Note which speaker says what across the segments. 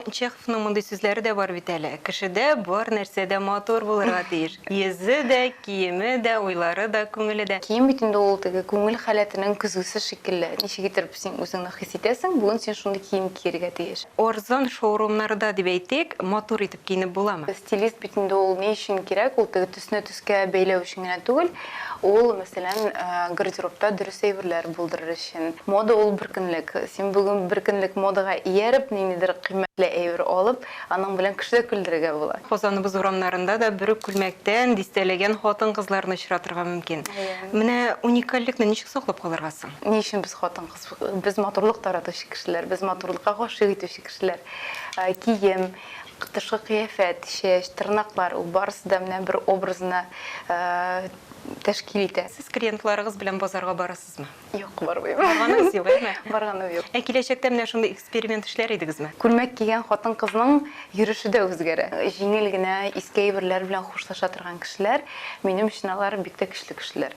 Speaker 1: Чеховның мондый сүзләре дә бар бит әле, Кешедә бар нәрсә дә матур булырга тиеш, йөзе дә, киеме дә, уйлары да, күңеле дә.
Speaker 2: Кием бит инде ул теге күңел халәтенең көзгесе шикелле. Ничек итеп син үзеңне хис итәсең, бүген син шундый кием кияргә тиеш.
Speaker 1: Арзан шоурумнарда дип әйтик, матур итеп киенеп буламы?
Speaker 2: Стилист бит инде ул ни өчен кирәк, ул теге төсне төскә бәйләү өчен генә түгел, ул, мәсәлән, гардеробта дөрес әйберләр булдырыр өчен. Мода ул бер көнлек. Син бүген бер көнлек модага ияреп, ниндидер кыйммәтле әйбер алып, аның белән кеше дә көлдерергә була.
Speaker 1: Казаныбыз урамнарында да бер үк күлмәктән дистәләгән хатын-кызларны очратырга мөмкин. Менә уникальлекне ничек саклап калырга соң?
Speaker 2: Ни өчен без хатын-кыз? Без матурлык таратучы кешеләр, без матурлыкка гашыйк итүче кешеләр. Кием, тышкы кыяфәт, чәч, тырнаклар, ул барысы да менә бер образны тәшкил итә.
Speaker 1: Сез клиентларыгыз белән базарга барасызмы?
Speaker 2: Юк, бармыйм.
Speaker 1: Барганыгыз юк, әйме?
Speaker 2: Барганым юк.
Speaker 1: Ә киләчәктә менә шундый эксперимент эшләр идегезме?
Speaker 2: Күлмәк кигән хатын-кызның йөреше дә үзгәрә. Җиңел генә иске әйберләр белән хушлаша торган кешеләр, минем өчен алар бик тә көчле кешеләр.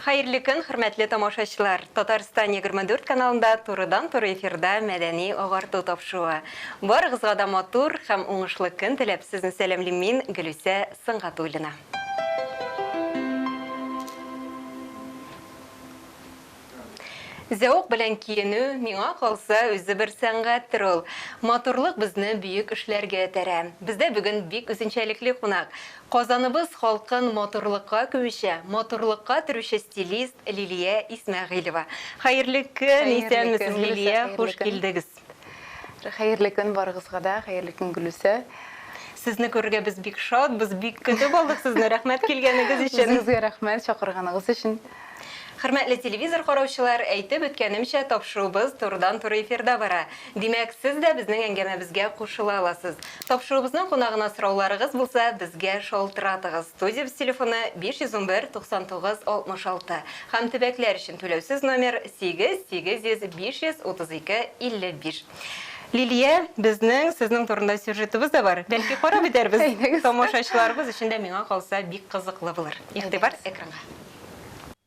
Speaker 1: Хәерле көн, хөрмәтле тамашачылар! Татарстан 24 каналында турыдан-туры эфирда Мәдәни агарту тапшыруы. Барыгызга да матур һәм уңышлы көн теләп, сезне сәламлим мин, Гөлүсә Сөнгатуллина. Зәвык белән киенү, миңа калса, үзе бер сәнгатьтер ул. Матурлык безне бөек эшләргә этәрә. Бездә бүген бик үзенчәлекле кунак. Казаныбыз халкын матурлыкка күмүче, матурлыкка төрүче стилист Лилия Исмәгыйлева. Хәерле көн,
Speaker 2: Хәерле
Speaker 1: исәнмесез,
Speaker 2: көн, Гөлүсә,
Speaker 1: Лилия,
Speaker 2: хәерле
Speaker 1: хуш
Speaker 2: көн.
Speaker 1: килдегез.
Speaker 2: Хәерле көн барыгызга да, хәерле көн, Гөлүсә.
Speaker 1: Сезне күрергә без бик шатбыз, бик көтеп алдык сезне. Рәхмәт килгәнегез өчен.
Speaker 2: Үзегезгә рәхмәт, чакырганыгыз өчен.
Speaker 1: Хөрмәтле телевизор караучылар, әйтеп үткәнемчә, тапшыруыбыз турыдан-туры эфирда бара. Димәк, сез дә безнең әңгәмәбезгә кушыла аласыз. Тапшыруыбызның кунагына сорауларыгыз булса, безгә шалтыратыгыз. Студиябез телефоны 511 99 66 һәм төбәкләр өчен түләүсез номер 8 800 532 55. Лилия, безнең сезнең турында сюжетыбыз да бар. Бәлки карап үтәрбез.
Speaker 2: Әйдәгез.
Speaker 1: Тамашачыларыбыз өчен дә миңа калса бик кызыклы булыр. Игътибар экранга.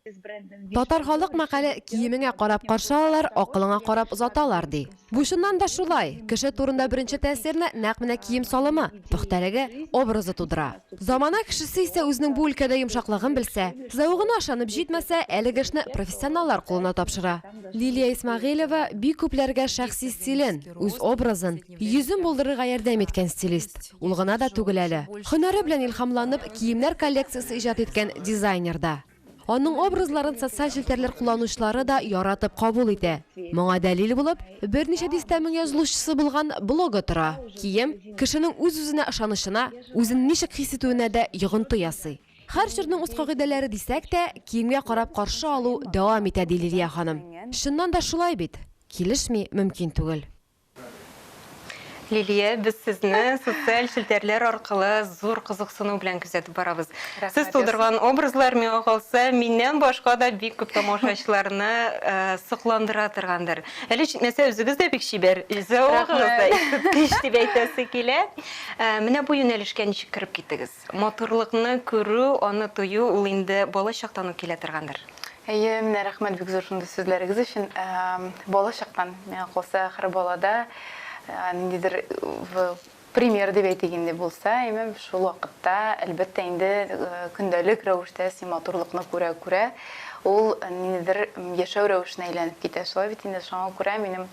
Speaker 3: Татар халык мәкале киемеңә карап каршы алалар, акылыңа карап озаталар, ди. Бу чыннан да шулай. Кеше турында беренче тәэсирне нәкъ менә кием-салымы, пөхтәлеге, образы тудыра. Замана кешесе исә үзенең бу өлкәдә йомшаклыгын белсә, зәвыгына ышанып җитмәсә, әлеге эшне профессионаллар кулына тапшыра. Лилия Исмәгыйлева бик күпләргә шәхси стилен, үз образын, йөзен булдырырга ярдәм иткән стилист. Ул гына да түгел әле. Һөнәре белән илһамланып, киемнәр коллекциясе иҗат иткән дизайнер да. Аның образларын социаль челтәрләр кулланучылары да яратып кабул итә. Моңа дәлил булып, берничә дистә мең язылучысы булган блогы тора. Кием, кешенең үз-үзенә ышанычына, үзен ничек хис итүенә дә йогынты ясый. Һәр чорның үз кагыйдәләре дисәк тә, киемгә карап каршы алу дәвам итә, ди Лилия ханым. Чыннан да шулай бит, килешми мөмкин түгел.
Speaker 1: Лилия, без сезне социаль челтәрләр аркылы зур кызыксыну белән күзәтеп барабыз. Сез
Speaker 2: Рәхмәт,
Speaker 1: тудырган образлар, миңа калса, миннән башка да бик күп тамашачыларны э, сокландыра торгандыр. Әле җитмәсә, үзегез дә бик чибәр, зәвыгыгыз да искиткеч дип әйтәсе килә. Э, менә бу юнәлешкә ничек кереп киттегез? Матурлыкны күрү, аны тою ул инде бала чактан ук килә торгандыр.
Speaker 2: Әйе, менә рәхмәт бик зур шундый сүзләрегез өчен. Бала чактан, миңа калса, һәр балада ниндидер пример дип әйтик инде булса, әмма шул вакытта, әлбәттә инде, көндәлек рәвештә син матурлыкны күрә-күрә, ул ниндидер яшәү рәвешенә әйләнеп китә. Шулай бит инде, шуңа күрә минем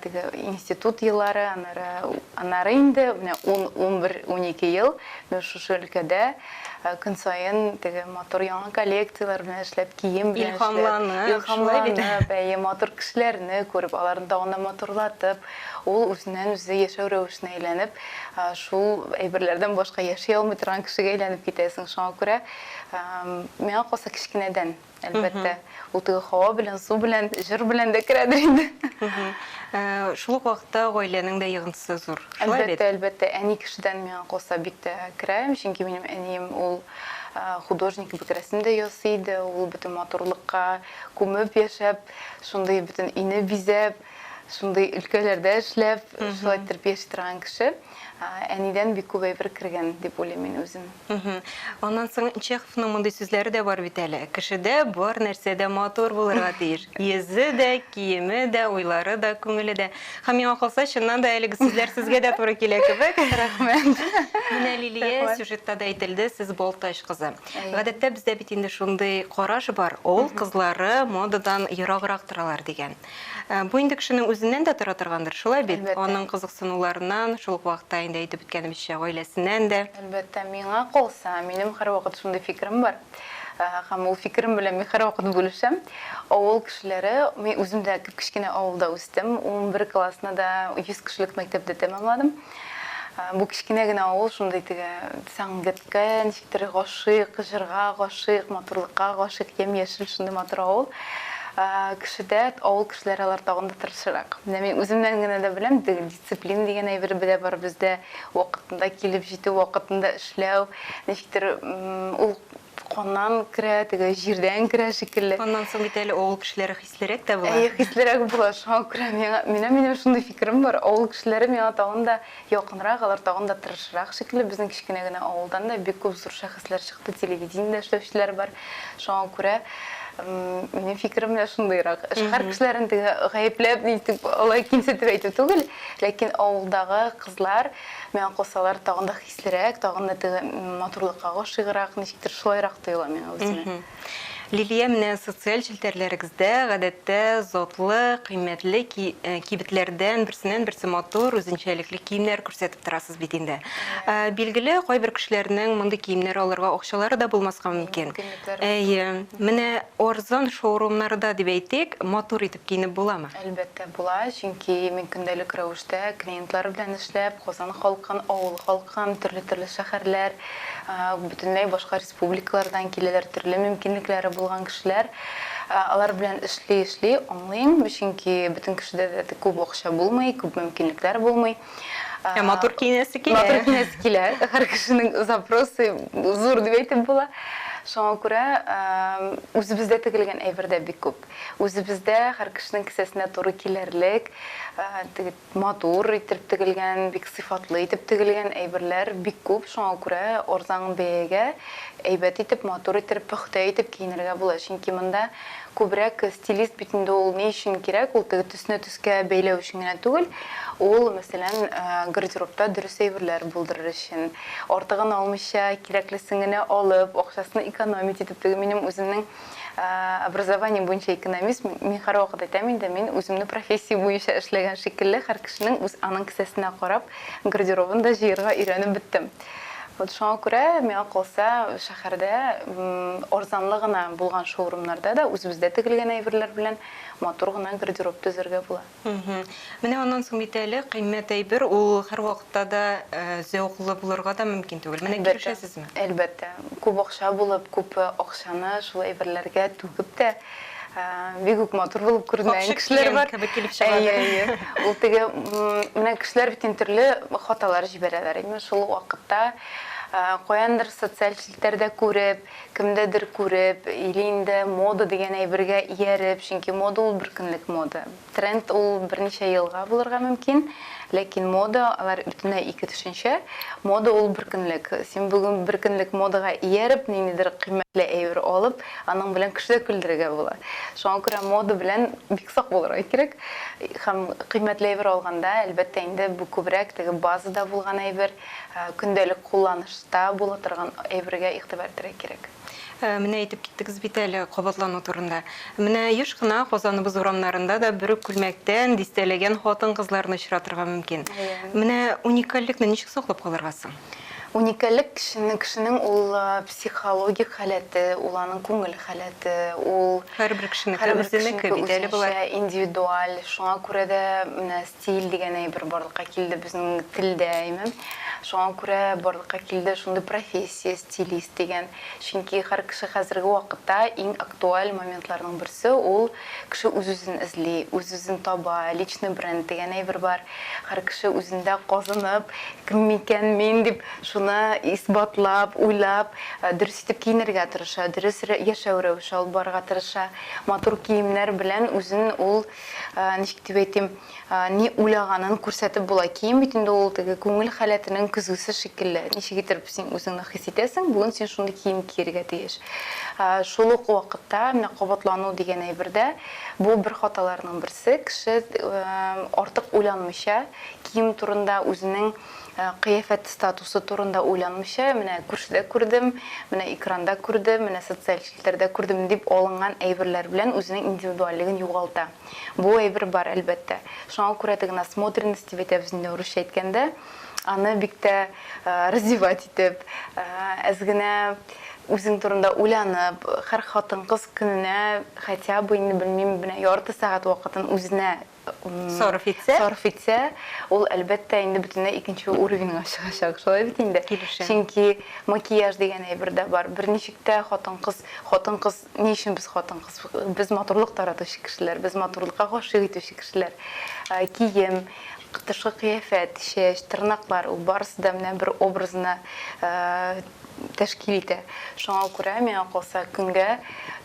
Speaker 2: теге институт еллары, аннары, аннары инде менә ун, 11, 12 ел мин шушы өлкәдә көн саен теге матур яңа коллекцияләр белән эшләп, кием белән эшләп,
Speaker 1: Илһамланып, шулай бит?
Speaker 2: илһамланып, әйе, матур кешеләрне күреп, аларны тагын да матурлатып, ул үзеннән-үзе яшәү рәвешенә әйләнеп, шул әйберләрдән башка яши алмый торган кешегә әйләнеп китәсең. Шуңа күрә, миңа калса, кечкенәдән Әлбәттә, ул теге һава белән, су белән, җыр белән дә керәдер инде.
Speaker 1: Шул ук вакытта гаиләнең дә йогынтысы зур. Шулай бит?
Speaker 2: Әлбәттә, әлбәттә. Әни кешедән миңа калса бик тә керә. Чөнки минем әнием ул художник кебек рәсем дә ясый иде. Ул бөтен матурлыкка күмеп яшәп, шундый бөтен өйне бизәп. шундый өлкәләрдә эшләп, шулай иттереп яши торган кеше. Әнидән бик күп әйбер кергән дип уйлыйм мин үзем.
Speaker 1: Аннан соң Чеховның мондый сүзләре дә бар бит әле. Кешедә бар нәрсә дә матур булырга тиеш. Йөзе дә, киеме дә, уйлары да, күңеле дә. Һәм миңа калса, чыннан да әлеге сүзләр сезгә дә туры килә кебек.
Speaker 2: Рәхмәт.
Speaker 1: Менә Лилия, сюжетта да әйтелде, сез Балтач кызы. Гадәттә бездә бит инде шундый караш бар, авыл кызлары модадан ераграк торалар дигән. Бу инде кешенең үзеннән дә тора торгандыр, шулай бит?
Speaker 2: Әлбәттә.
Speaker 1: Аның кызыксынуларыннан, шул ук вакытта инде әйтеп үткәнебезчә, гаиләсеннән дә.
Speaker 2: Әлбәттә, миңа калса, минем һәрвакыт шундый фикерем бар. Һәм ул фикерем белән мин һәрвакыт бүлешәм. Авыл кешеләре, мин үзем дә кечкенә авылда үстем, 11 классны да 100 кешелек мәктәптә тәмамладым. Бу кечкенә генә авыл шундый теге сәнгатькә ничектер гашыйк, җырга гашыйк, матурлыкка гашыйк, ямь-яшел шундый матур авыл. Кешедә, авыл кешеләре алар тагын да тырышрак. Менә мин үземнән генә дә беләм, теге дисциплина дигән әйбер дә бар бездә, вакытында килеп җитү, вакытында эшләү, ничектер ул каннан керә, теге җирдән керә шикелле.
Speaker 1: Аннан соң бит әле авыл кешеләре хислерәк тә була.
Speaker 2: Әйе, хислерәк була. Шуңа күрә миңа, менә минем шундый фикерем бар, авыл кешеләре миңа тагын да якынрак, алар тагын да тырышрак шикелле. Безнең кечкенә генә авылдан да бик күп зур шәхесләр чыкты, телевидениедә эшләүчеләр бар. Шуңа күрә минем фикерем менә шундыйрак. Шәһәр кешеләрен теге гаепләп, нитеп, алай кимсетеп әйтү түгел, ләкин авылдагы кызлар, миңа калса, алар тагын да Хислерәк, тагын да теге матурлыкка гашыйграк, ничектер шулайрак тоела миңа үземә.
Speaker 1: Лилия, менә социаль челтәрләрегездә гадәттә затлы, кыйммәтле кибетләрдән берсеннән-берсе матур, үзенчәлекле киемнәр күрсәтеп торасыз бит инде. Билгеле, кайбер кешеләрнең мондый киемнәр алырга акчалары да булмаска мөмкин. Әйе. Менә арзан шоурумнарда дип әйтик, матур итеп киенеп буламы?
Speaker 2: Әлбәттә, була, чөнки мин көндәлек рәвештә клиентлар белән эшләп, Казан халкын, авыл халкын, төрле-төрле шәһәрләр, бөтенләй башка республикалардан киләләр, төрле мөмкинлекләре булган кешеләр. Алар белән эшли-эшли аңлыйм, чөнки бөтен кешедә дә күп акча булмый, күп мөмкинлекләр булмый.
Speaker 1: Ә матур киенәсе килә.
Speaker 2: Матур киенәсе килә. Һәр кешенең запросы зур дип әйтеп була. Шуңа күрә үзебездә тегелгән әйбер дә бик күп. Үзебездә һәр кешенең кесәсенә туры килерлек, теге Матур итеп тегелгән, бик сыйфатлы итеп тегелгән әйберләр бик күп, шуңа күрә арзан бәягә әйбәт итеп, матур итеп, пөхтә итеп киенергә була. Чөнки монда күбрәк стилист бит инде ул ни өчен кирәк, ул теге төсне төскә бәйләү өчен генә түгел, ул, мәсәлән, гардеробта дөрес әйберләр булдырыр өчен, артыгын алмыйча, кирәклесен генә алып, акчасын экономить итеп, теге минем үземнең Образование буенча экономист, мин һәрвакыт әйтәм инде, мин үземне профессия буенча эшләгән шикелле, һәр кешенең үз аның кесәсенә карап, гардеробын да җыерга өйрәнеп беттем. Вот шуңа күрә, миңа калса, шәһәрдә арзанлы гына булган шоурумнарда да үзебездә тегелгән әйберләр белән матур гына гардероб төзергә була.
Speaker 1: Менә аннан соң бит әле кыйммәт әйбер ул һәрвакытта да зәвыклы булырга да мөмкин түгел. Менә килешәсезме?
Speaker 2: Әлбәттә. Күп акча булып, күп акчаны шул әйберләргә түгеп тә, бик үк матур булып күренмәгән кешеләр бар.
Speaker 1: Капчык кигән кебек килеп чыгадыр.
Speaker 2: Әйе, әйе. Ул теге, менә кешеләр бит инде төрле хаталар җибәрәләр. Әмма шул ук вакытта каяндыр социаль челтәрдә күреп, Кемдәдер күреп, или инде мода дигән әйбергә ияреп, чөнки мода ул бер көнлек мода. Тренд ул берничә елга булырга мөмкин, ләкин мода, алар бөтенләй ике төшенчә. Мода ул бер көнлек. Син бүген бер көнлек модага ияреп, ниндидер кыйммәтле әйбер алып, аның белән кеше дә көлдерергә була. Шуңа күрә мода белән бик сак булырга кирәк. Һәм кыйммәтле әйбер алганда, әлбәттә инде, бу күбрәк теге базада булган әйбер. Көндәлек кулланышта була торган әйбергә игътибар итәргә кирәк.
Speaker 1: Менә әйтеп киттегез бит әле кабатлану турында. Менә еш кына Казаныбыз урамнарында да бер үк күлмәктән дистәләгән хатын-кызларны очратырга мөмкин. Менә уникальлекне ничек саклап калырга соң?
Speaker 2: Уникальлек кешенең, кешенең ул психологик халәте, ул аның күңел халәте, ул
Speaker 1: Һәрбер кешенеке үзенеке бит әле болар.
Speaker 2: Үзенчә, индивидуаль. Шуңа күрә дә менә Стиль дигән әйбер барлыкка килде безнең телдә, әйме. Шуңа күрә барлыкка килде шундый профессия, стилист дигән. Чөнки һәр кеше хәзерге вакытта иң актуаль моментларның берсе ул кеше үз-үзен эзли, үз-үзен таба, личный бренд дигән әйбер бар. Һәр кеше үзендә казынып, кем микән мин дип, шуны исбатлап, уйлап, дөрес итеп киенергә тырыша, дөрес яшәү рәвеше алып барырга тырыша. Матур киемнәр белән үзен ул, ничек дип әйтим, ни уйлаганын күрсәтеп була. Кием бит инде ул теге күңел халәтенең көзгесе шикелле. Ничек итеп син үзеңне хис итәсең, бүген син шундый кием киергә тиеш. Шул ук вакытта менә кабатлану дигән әйбердә бу бер хаталарның берсе. Кеше артык уйланмыйча, кием турында үзенең кыяфәт статусы турында уйланмыйча, менә күршедә күрдем, менә экранда күрдем, менә социаль челтәрдә күрдем дип алынган әйберләр белән үзенең индивидуальлеген югалта. Бу әйбер бар, әлбәттә. Шуңа күрә теге насмотренность дип әйтәбез инде урысча әйткәндә, аны бик тә развивать итеп, әз генә үзең турында уйланып, һәр хатын-кыз көненә хотя бы инде белмим, менә ярты сәгать вакытын үзенә
Speaker 1: сарыф итсә,
Speaker 2: сарыф итсә, ул әлбәттә инде бөтенләй икенче уровеньга чыгачак. Шулай бит инде.
Speaker 1: Килешәм.
Speaker 2: Чөнки макияж дигән әйбер дә бар. Берничек тә хатын-кыз, хатын-кыз ни өчен без хатын-кыз? Без матурлык таратучы кешеләр, без матурлыкка гашыйк итүче кешеләр. Кием, тышкы кыяфәт, чәч, тырнаклар, ул барысы да менә бер образны тәшкил итә. Шуңа күрә миңа калса, көнгә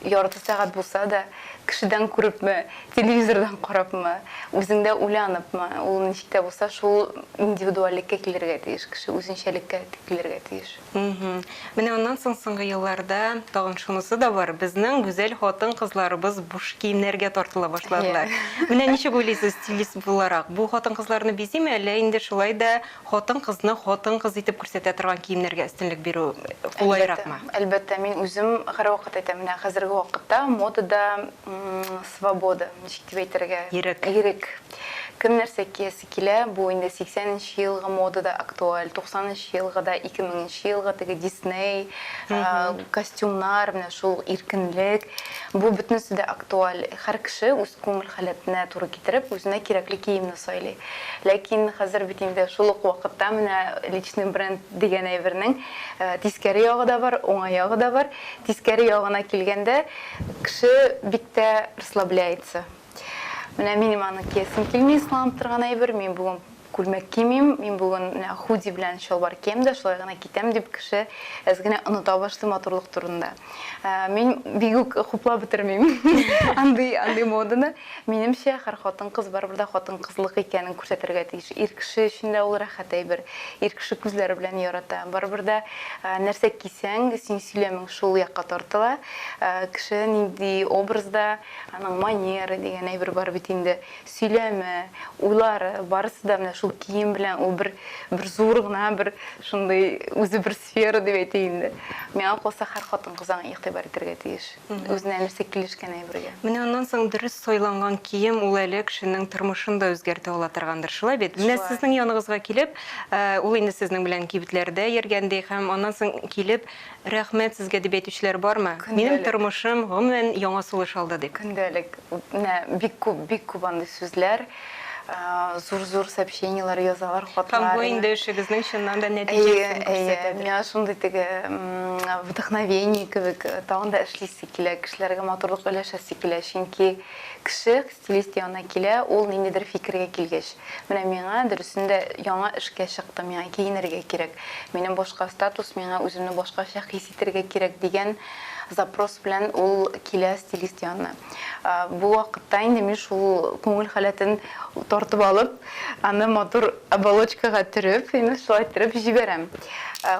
Speaker 2: ярты сәгать булса да, кешедән күрепме, телевизордан карапмы, үзеңдә уйланыпмы, ул ничек тә булса шул индивидуальлеккә килергә тиеш, кеше үзенчәлеккә килергә тиеш.
Speaker 1: Менә аннан соң соңгы елларда тагын шунысы да бар, безнең гүзәл хатын-кызларыбыз буш киемнәргә тартыла башладылар. Менә ничек уйлыйсыз, стилист буларак, бу хатын-кызларны бизиме, әллә инде шулай да хатын-кызны хатын-кыз итеп күрсәтә торган киемнәргә өстенлек бирү кулайракмы?
Speaker 2: Әлбәттә, мин үзем һәрвакыт әйтәм, менә хәзерге вакытта модада свобода, ничек дип әйтергә?
Speaker 1: Ирек.
Speaker 2: Ирек. Кем нәрсә киясе килә, бу инде 80 нче елгы модада актуаль, 90 нчы елгы да, 2000 нче елгы теге Дисней, костюмнар, менә шул иркенлек, бу бөтенесе дә актуаль. Һәр кеше үз күңел халәтенә туры китереп, үзенә кирәкле киемне сайлый. Ләкин хәзер бит инде шул ук вакытта менә личный бренд дигән әйбернең тискәре ягы да бар, уңай ягы да бар. Тискәре ягына килгәндә, кеше бик тә расслабляется. Менә минем аны киясем килми, сыланып торган әйбер, мин бүген күлмәк кимим, мин бүген менә худи белән чалбар киям дә, шулай гына китәм дип кеше әз генә оныта башлый матурлык турында. Мин бик үк хуплап бетермим андый андый моданы. Минемчә, һәр хатын-кыз барыбер дә хатын-кызлык икәнен күрсәтергә тиеш. Ир кеше өчен дә ул рәхәт әйбер. Ир кеше күзләре белән ярата. Барыбер дә нәрсә кисәң, синең сөйләмең шул якка тартыла. Кеше нинди образда, аның манеры дигән әйбер бар бит инде. Сөйләме, уйлары, барысы да менә шул кием белән ул бер бер зур гына бер шундый үзе бер сфера дип әйтик инде. Миңа калса, һәр хатын-кыз аңа игътибар итәргә тиеш. Үзенә нәрсә килешкән әйбергә.
Speaker 1: Менә аннан соң дөрес сайланган кием ул әле кешенең тормышын да үзгәртә ала торгандыр, шулай бит? Менә сезнең яныгызга килеп, ул инде сезнең белән кибетләрдә йөргән ди һәм аннан соң килеп, рәхмәт сезгә дип әйтүчеләр бармы? Минем тормышым гомумән яңа сулыш алды дип.
Speaker 2: Көндәлек. Менә бик күп, бик күп андый сүзләр. Зур-зур сообщениеләр язалар, хатлар.
Speaker 1: Һәм бу инде эшегезнең чыннан да нәтиҗәсен күрсәтәдер.
Speaker 2: Әйе, миңа шундый теге вдохновение кебек, тагын да эшлисе килә, кешеләргә матурлык өләшәсе килә. Чөнки кеше стилист янына килә, ул ниндидер фикергә килгәч. Менә миңа дөресен дә яңа эшкә чыктым, миңа киенергә кирәк, минем башка статус, миңа үземне башкача хис итәргә кирәк дигән запрос белән ул килә стилист янына. Бу вакытта инде мин шул күңел халәтен тартып алып, аны матур оболочкага төреп, инде шулай иттереп җибәрәм.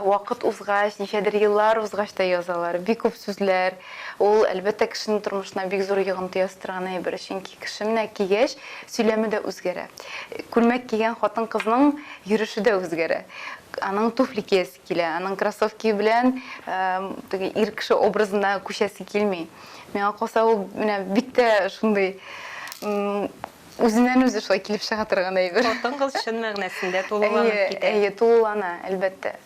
Speaker 2: Вакыт узгач, ничәдер еллар узгач та язалар. Бик күп сүзләр. Ул, әлбәттә, кешенең тормышына бик зур йогынты ясый торган әйбер. Чөнки кеше менә кигәч, сөйләме дә үзгәрә. Күлмәк кигән хатын-кызның йөреше дә үзгәрә. Аның туфли киясе килә, аның кроссовки белән теге ир кеше образына күчәсе килми. Миңа калса, ул менә бик тә шундый үзеннән-үзе шулай килеп чыга торган әйбер.
Speaker 1: Хатын-кыз чын мәгънәсендә тулыланып китә.
Speaker 2: Әйе, тулылана, әлбәттә.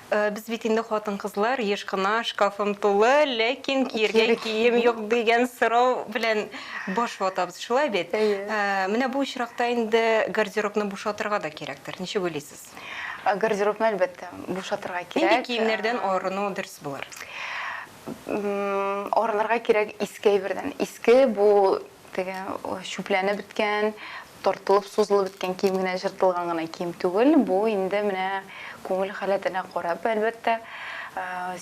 Speaker 1: Без бит инде хатын-кызлар еш кына шкафым тулы, ләкин киергә кием юк дигән сорау белән баш ватабыз, шулай бит?
Speaker 2: Әйе.
Speaker 1: Менә бу очракта инде гардеробны бушатырга да кирәктер, ничек уйлыйсыз?
Speaker 2: Гардеробны, әлбәттә, бушатырга
Speaker 1: кирәк. Нинди киемнәрдән арыну дөрес булыр?
Speaker 2: Арынырга кирәк иске әйбердән. Иске бу теге чүпләнеп беткән, тартылып, сузылып беткән кием генә, җыртылган гына кием түгел. Бу инде менә күңел халәтенә карап, әлбәттә,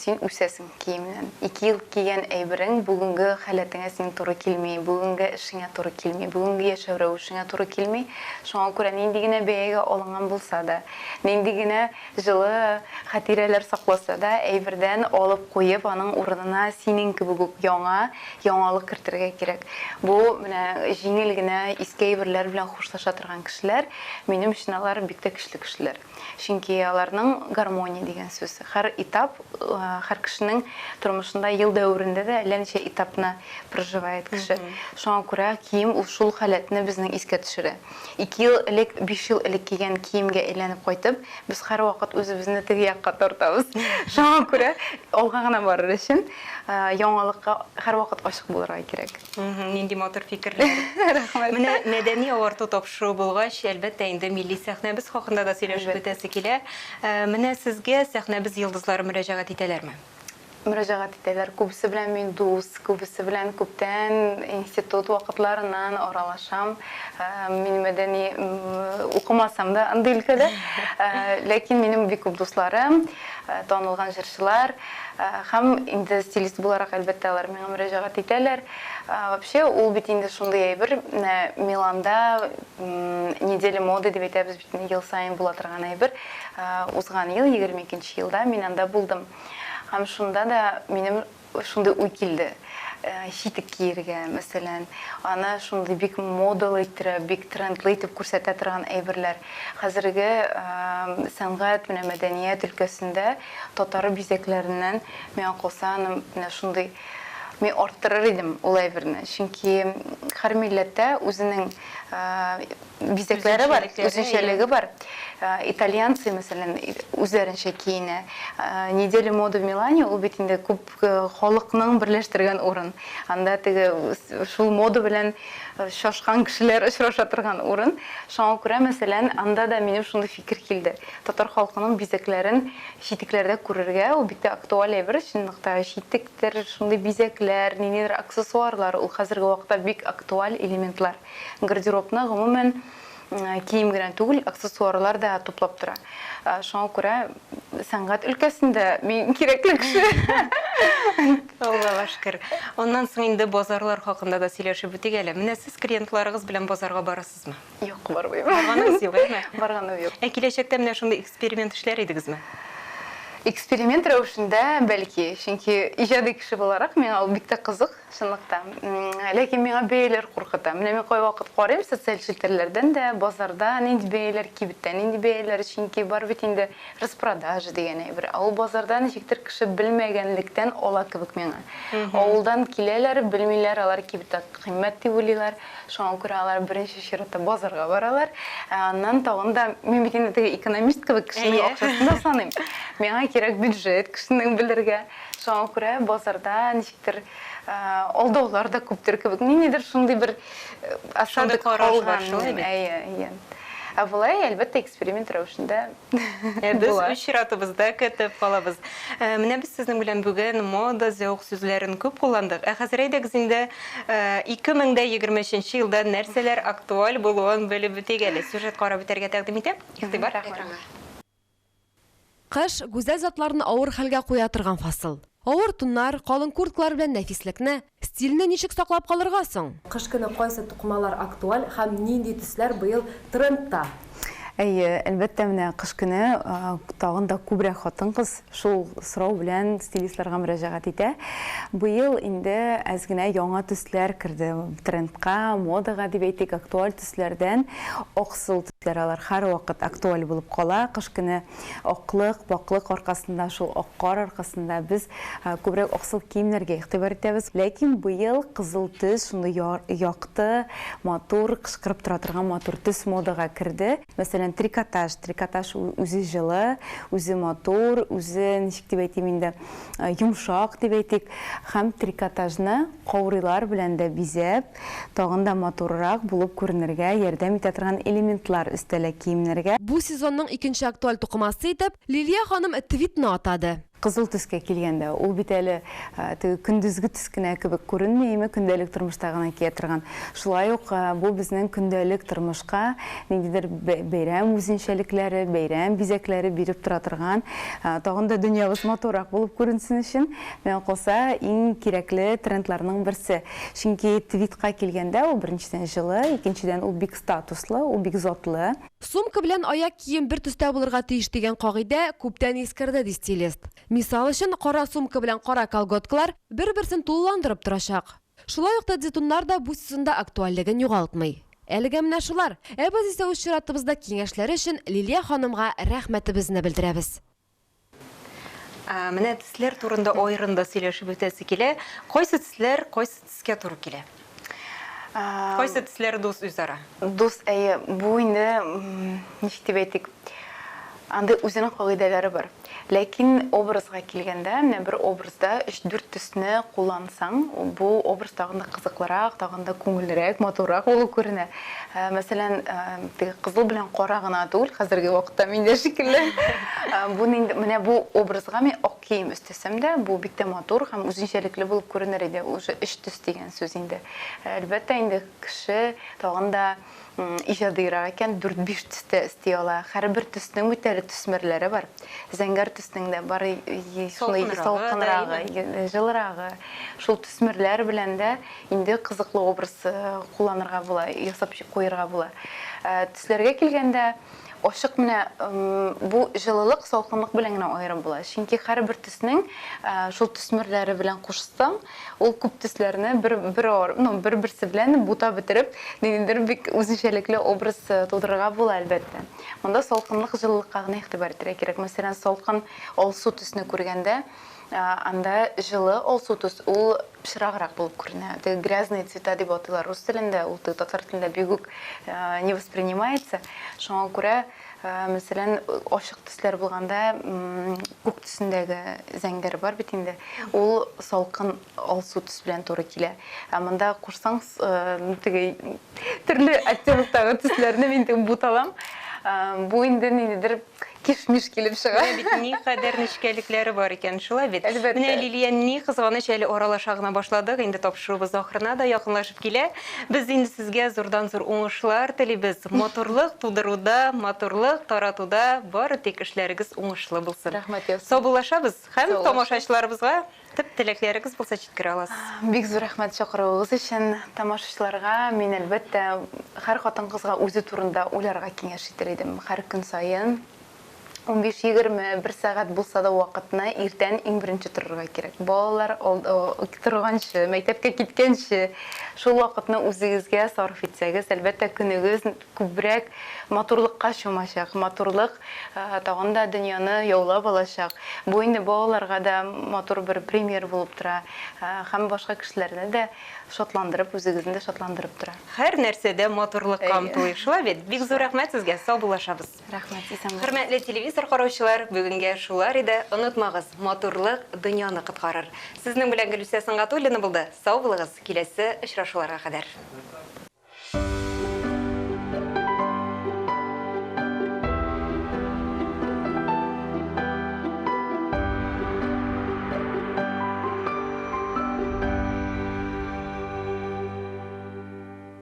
Speaker 2: син үсәсең киемнән. Ике ел кигән әйберең бүгенге халәтеңә синең туры килми, бүгенге эшеңә туры килми, бүгенге яшәү рәвешеңә туры килми. Шуңа күрә нинди генә бәягә алынган булса да, нинди генә җылы хатирәләр сакласа да, әйбердән алып куеп, аның урынына синең кебек үк яңа яңалык кертергә кирәк. Бу менә җиңел генә иске әйберләр белән хушлаша торган кешеләр, минем өчен алар бик тә көчле кешеләр. Чөнки аларның гармония дигән сүз. Һәр этап, һәр кешенең тормышында ел дәверендә дә әллә ничә этапны проживает кеше. Шуңа күрә кием ул шул халәтне безнең искә төшерә. Ике ел элек, биш ел элек кигән киемгә әйләнеп кайтып, без һәрвакыт үзебезне теге якка тартабыз. Шуңа күрә алга гына барыр өчен яңалыкка һәрвакыт ачык булырга кирәк.
Speaker 1: Нинди матур фикерләр.
Speaker 2: Рәхмәт.
Speaker 1: Менә мәдәни агарту тапшыруы булгач, әлбәттә инде милли сәхнәбез хакында да сөйләшеп үтәсе килә. Менә сезгә сәхнәбез йолдызлары мөрәҗәгать итәләрме?
Speaker 2: Мөрәҗәгать итәләр. Күбесе белән мин дус, күбесе белән күптән институт вакытларыннан аралашам. Мин мәдәни укымасам да андый өлкәдә. Ләкин минем бик күп дусларым, танылган җырчылар һәм инде стилист буларак, әлбәттә, алар миңа мөрәҗәгать итәләр. Вообще, ул бит инде шундый әйбер, менә Миланда неделя моды дип әйтәбез бит инде, ел саен була торган әйбер. Узган ел, 22 нче елда мин анда булдым. Һәм шунда да минем шундый уй килде, читек киергә, мәсәлән, аны шундый бик модалы иттереп, бик трендлы итеп күрсәтә торган әйберләр. Хәзерге сәнгать, менә мәдәният өлкәсендә татар бизәкләреннән миңа калса, аны менә шундый мин арттырыр идем ул әйберне. Чөнки һәр милләттә үзенең бизәкләре бар, үзенчәлеге бар. Итальянцы, мәсәлән, үзләренчә киенә. Неделя моды в Милане ул бит инде күп халыкның берләштергән урын. Анда теге шул мода белән шашкан кешеләр очраша торган урын. Шуңа күрә, мәсәлән, анда да минем шундый фикер килде. Татар халкының бизәкләрен читекләрдә күрергә, ул бик тә актуаль әйбер, чынлыкта читектер, шундый бизәкләр, ниндидер аксессуарлар, ул хәзерге вакытта бик актуаль элементлар. Гардеробны, гомумән, кием генә түгел, аксессуарлар да туплап тора. Шуңа күрә сәнгать өлкәсендә мин кирәкле кеше.
Speaker 1: Аллага шөкер. Аннан соң инде базарлар хакында да сөйләшеп үтик әле. Менә сез клиентларыгыз белән базарга барасызмы?
Speaker 2: Юк, бармыйм.
Speaker 1: Барганыгыз юк, әйме?
Speaker 2: Барганым юк.
Speaker 1: Ә киләчәктә менә шундый эксперимент эшләр идегезме?
Speaker 2: Эксперимент рәвешендә, бәлки, чөнки иҗади кеше буларак миңа ул бик тә кызык. Чынлыкта. Ләкин миңа бәяләр куркыта. Менә мин кайвакыт карыйм социаль челтәрләрдән дә, базарда нинди бәяләр, кибеттә нинди бәяләр, чөнки бар бит инде распродажа дигән әйбер. Ә ул базарда ничектер кеше белмәгәнлектән ала кебек миңа. Авылдан киләләр, белмиләр, алар кибеттә кыйммәт дип уйлыйлар. Шуңа күрә алар беренче чиратта базарга баралар. Ә аннан тагын да, мин бит инде теге экономист кебек кешенең акчасын да саныйм. Миңа кирәк бюджет кешенең белергә. Шуңа күрә базарда ничектер алдаулар да күптер кебек. Ниндидер шундый бер осадок калган. Әйе, әйе. Ә болай, әлбәттә, эксперимент рәвешендә
Speaker 1: Ә без үз чиратыбызда көтеп калабыз. Менә без сезнең белән бүген мода, зәвык сүзләрен күп кулландык. Ә хәзер әйдәгез инде 2023 елда нәрсәләр актуаль булуын белеп үтик әле. Сюжет карап үтәргә тәкъдим итәм. Игътибар экранга.
Speaker 3: Кыш, гүзәл затларны авыр хәлгә куя торган фасыл. Авыр туннар, калын курткалар белән нәфислекне, стильне ничек саклап калырга соң?
Speaker 4: Кыш көне кайсы тукымалар актуаль һәм нинди төсләр быел трендта?
Speaker 2: Әйе, әлбәттә, менә кыш көне тагын да күбрәк хатын-кыз шул сорау белән стилистларга мөрәҗәгать итә. Быел инде әз генә яңа төсләр керде трендка, модага дип әйтик, актуаль төсләрдән аксыл төсләр алар һәрвакыт актуаль булып кала. Кыш көне Аклык, пакьлык аркасында, шул ак кар аркасында без күбрәк аксыл киемнәргә игътибар итәбез. Ләкин быел кызыл төс, шундый якты, матур, кычкырып тора торган матур төс модага керде. Мәсәлән, Мәсәлән, трикотаж. Трикотаж үзе җылы, үзе матур, үзе, ничек дип әйтим инде, йомшак дип әйтик. Һәм трикотажны каурыйлар белән дә бизәп, тагын да матуррак булып күренергә ярдәм итә торган элементлар өстәлә киемнәргә.
Speaker 3: Бу сезонның икенче актуаль тукымасы итеп Лилия ханым твидны атады.
Speaker 2: Кызыл төскә килгәндә, ул бит әле теге көндезге төс кенә кебек күренми, әйме, көндәлек тормышта гына кия торган. Шулай ук бу безнең көндәлек тормышка ниндидер бәйрәм үзенчәлекләре, бәйрәм бизәкләре биреп тора торган, тагын да дөньябыз матуррак булып күренсен өчен, миңа калса, иң кирәкле трендларның берсе. Чөнки твидка килгәндә, ул беренчедән җылы, икенчедән ул бик статуслы, ул бик затлы.
Speaker 3: Сумка белән аяк кием бер төстә булырга тиеш дигән кагыйдә күптән искерде, ди стилист. Мисал өчен, кара сумка белән кара колготкалар бер-берсен тулыландырып торачак. Шулай ук тадзитуннар да бу сезонда актуальлеген югалтмый. Әлегә менә шулар. Ә без исә үз чиратыбызда киңәшләре өчен Лилия ханымга рәхмәтебезне белдерәбез.
Speaker 1: Менә төсләр турында аерым да сөйләшеп үтәсе килә. Кайсы төсләр кайсы төскә туры килә? Кайсы төсләр дус үзара?
Speaker 2: Дус, әйе. Бу инде, ничек дип әйтик, андый үзенең кагыйдәләре бар. Ләкин образга килгәндә, менә бер образда өч-дүрт төсне куллансаң, бу образ тагын да кызыклырак, тагын да күңеллерәк, матуррак булып күренә. Мәсәлән, теге кызыл белән кара гына түгел, хәзерге вакытта миндә шикелле. Бу инде менә бу образга мин ак кием өстәсәм дә, бу бик тә матур һәм үзенчәлекле булып күренер иде. Уже өч төс дигән сүз инде. Әлбәттә инде кеше тагын да иҗадыйрак икән, дүрт-биш төс тә өсти ала. Һәрбер төснең бит әле төсмерләре бар. Зәңгәр төснең дә бар шундый салкынрагы, җылырагы. Шул төсмерләр белән дә инде кызыклы образ кулланырга була, ясап куерга була. Төсләргә килгәндә, ачык менә бу җылылык, салкынлык белән генә аерып була. Чөнки һәрбер төснең шул төсмерләре белән кушсаң, Ул күп төсләрне бер бер ну, бер-берсе белән бутап бетереп, ниндидер бик үзенчәлекле образ тудырырга була, әлбәттә. Монда салкынлык, җылылыкка гына игътибар итәргә кирәк. Мәсәлән, салкын алсу төсне күргәндә, анда җылы алсу төс ул пычраграк булып күренә. Теге грязные цвета дип атыйлар рус телендә, ул теге татар телендә бик үк не воспринимается. Шуңа күрә Мәсәлән, ачык төсләр булганда, күк төсендәге зәңгәр бар бит инде, ул салкын алсу төс белән туры килә. Ә монда кушсаң, теге төрле оттеноктагы төсләрне мин теге буталам. Бу инде ниндидер кишмиш килеп чыга.
Speaker 1: Менә бит никадәр нечкәлекләре бар икән, шулай бит?
Speaker 2: Әлбәттә.
Speaker 1: Менә Лилия, ни кызганыч, әле аралаша гына башладык, инде тапшыруыбыз ахырына да якынлашып килә. Без инде сезгә зурдан-зур уңышлар телибез. Матурлык тудыруда, матурлык таратуда бары тик эшләрегез уңышлы булсын.
Speaker 2: Рәхмәт яусын.
Speaker 1: Саубуллашабыз һәм тамашачыларыбызга төп теләкләрегез булса җиткерә аласыз.
Speaker 2: Бик зур рәхмәт чакыруыгыз өчен. Тамашачыларга мин, әлбәттә, һәр хатын-кызга үзе турында уйларга киңәш итер идем. Һәр көн саен Унбиш-егерме, бер сәгать булса да вакытны иртән иң беренче торырга кирәк. Балалар торганчы, мәктәпкә киткәнче шул вакытны үзегезгә сарыф итсәгез, әлбәттә, көнегез күбрәк матурлыкка чумачак, матурлык тагын да дөньяны яулап алачак. Бу инде балаларга да матур бер пример булып тора һәм башка кешеләрне дә шатландырып, үзегезне дә шатландырып тора.
Speaker 1: Һәр нәрсәдә матурлыкка омтылыйк, шулай бит? Бик зур рәхмәт сезгә, саубуллашабыз.
Speaker 2: Рәхмәт, исән булыгыз.
Speaker 1: Хөрмәтле телевизор караучылар, бүгенгә шулар иде. Онытмагыз, матурлык дөньяны коткарыр. Сезнең белән Гөлүсә Сөнгатуллина булды. Сау булыгыз, киләсе очрашуларга кадәр.